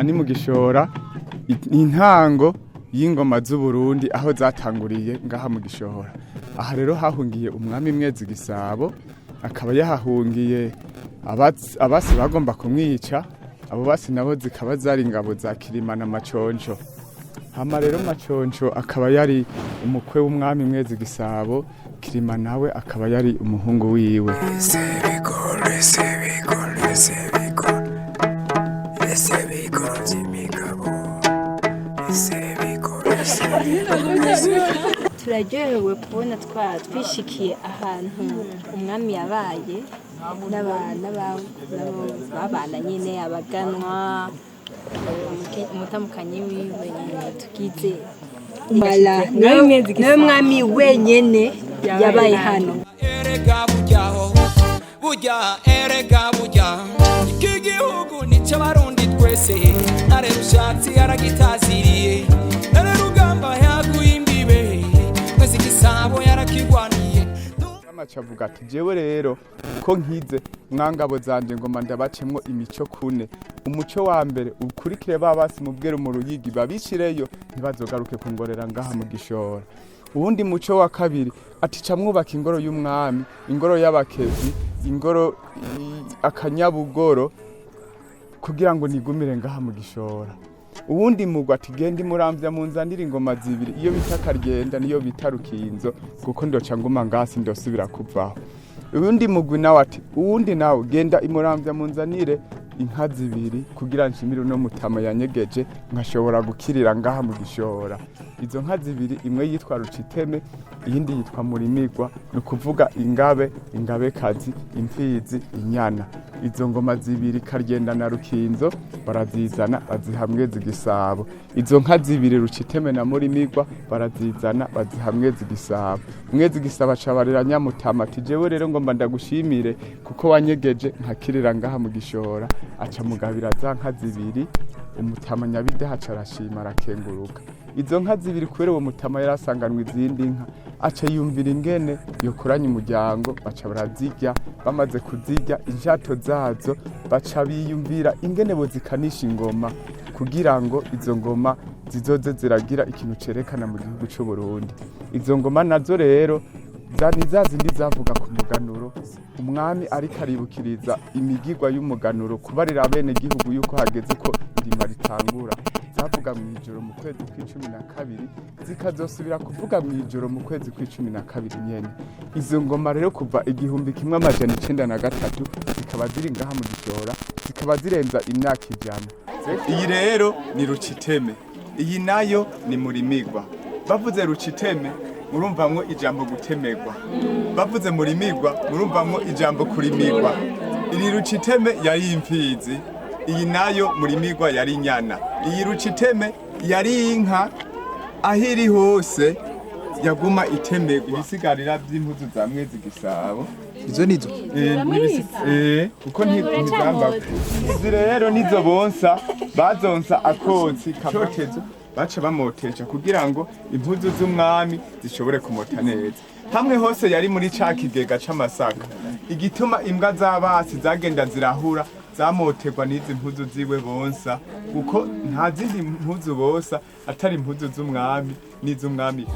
Aha ni mu Gishora, intango y'ingoma z'Uburundi aho zatanguriye ngaha mu Gishora. Aha rero hahungiye umwami Mwezi Gisabo, akaba yahahungiye abasi bagomba kumwica. Abo basi nabo zikaba zari ingabo za Kirima na Maconco. Hama rero Maconco akaba yari umukwe w'umwami Mwezi Gisabo, Kirima nawe akaba yari umuhungu wiwe. Sebikoro, sebikoro, sebikoro, sebikoro by'imigabo, sebikoro, sebikoro. Turaryohewe kubona twishikiye ahantu umwami yabaye n'abo babana nyine, abaganwa, umutamukanyi wiwe nyine tugize. Voilà, niwe mwami wenyene yabaye hano. Erega buryaho burya, erega burya iki gihugu nico Abarundi twese. Ntare Rushatsi yaragitaziriye, Ntare Rugamba yaguye imbibe, Mwezi Gisabo yarakigwaniye. Amaca avuga ati: "Jewe rero ko nkize mwangabo zanje, ngoma ndabacemwo imico kune. Umuco wa mbere ukurikire ba basi mubwere mu Ruyigi babishireyo, ntibazogaruke kungorera ngaha mu Gishora. Uwundi muco wa kabiri ati: ca mwubaka ingoro y'umwami, ingoro y'abakezi, ingoro akanyabugoro, kugira ngo nigumire ngaha mu Gishora. Uwundi mugwa ati: genda imuramvya munzanire ingoma zibiri, iyo bita Karyenda niyo bita Rukinzo, kuko ndoca nguma ngasi ndosubira kuvaho. Uwundi mugwi nawe ati: uwundi nawe genda imuramvya munzanire inka zibiri, kugira nshimire uno mutama yanyegeje nkashobora gukirira ngaha mu Gishora. Izo nka zibiri, imwe yitwa Ruciteme, iyindi yitwa Murimigwa, ni ukuvuga ingabe, ingabekazi, imfizi, inyana. Izo ngoma zibiri, Karyenda na Rukinzo, barazizana baziha Mwezi Gisabo. Izo nka zibiri, Ruciteme na Murimigwa, barazizana baziha Mwezi Gisabo. Mwezi Gisabo acabarira nyamutama ati: jewe rero ngomba ndagushimire kuko wanyegeje nkakirira ngaha mu Gishora. Aca mugabira za nka zibiri. Umutama Nyabideha aca arashima, arakenguruka. Izo nka zibiri, kubera uwo mutama yarasanganwe izindi nka, aca yumvira ingene yokoranya umuryango, baca barazirya. Bamaze kuzirya, injato zazo baca biyumvira ingene bozikanisha ingoma, kugira ngo izo ngoma zizoze ziragira ikintu cerekana mu gihugu c'u Burundi. Izo ngoma nazo rero ni za zindi zavuga ku muganuro, umwami ariko aribukiriza imigigwa y'umuganuro, kubarira abene gihugu yuko hageze ko irima ritangura. Zavuga mu ijoro mu kwezi kw'icumi na kabiri, zikazosubira kuvuga mu ijoro mu kwezi kw'icumi na kabiri nyene. Izo ngoma rero kuva 1903 zikaba ziri ngaha mu Gishora, zikaba zirenza imyaka 100. Iyi rero ni Ruciteme, iyi nayo ni Murimigwa. Bavuze Ruciteme murumvamwo ijambo gutemegwa, bavuze Murimigwa murumvamwo ijambo kurimigwa. Iri Ruciteme yari imfizi, iyi nayo Murimigwa yari inyana. Iyi Ruciteme yari inka, aho iri hose yaguma itemegwa. Ibisigarira by'impuzu za Mwezi Gisabo." Izo nizo? Kuko ntizambagwa. Izi rero nizo bonsa, bazonsa akotsi kacotezo, baca bamotesha kugira ngo impuzu z'umwami zishobore kumota neza. Hamwe hose yari muri ca kigega c'amasaka, igituma imbwa z'abasi zagenda zirahura, zamoterwa n'izi mpuzu ziwe bonsa, kuko nta zindi mpuzu bosa atari impuzu z'umwami n'iz'umwami.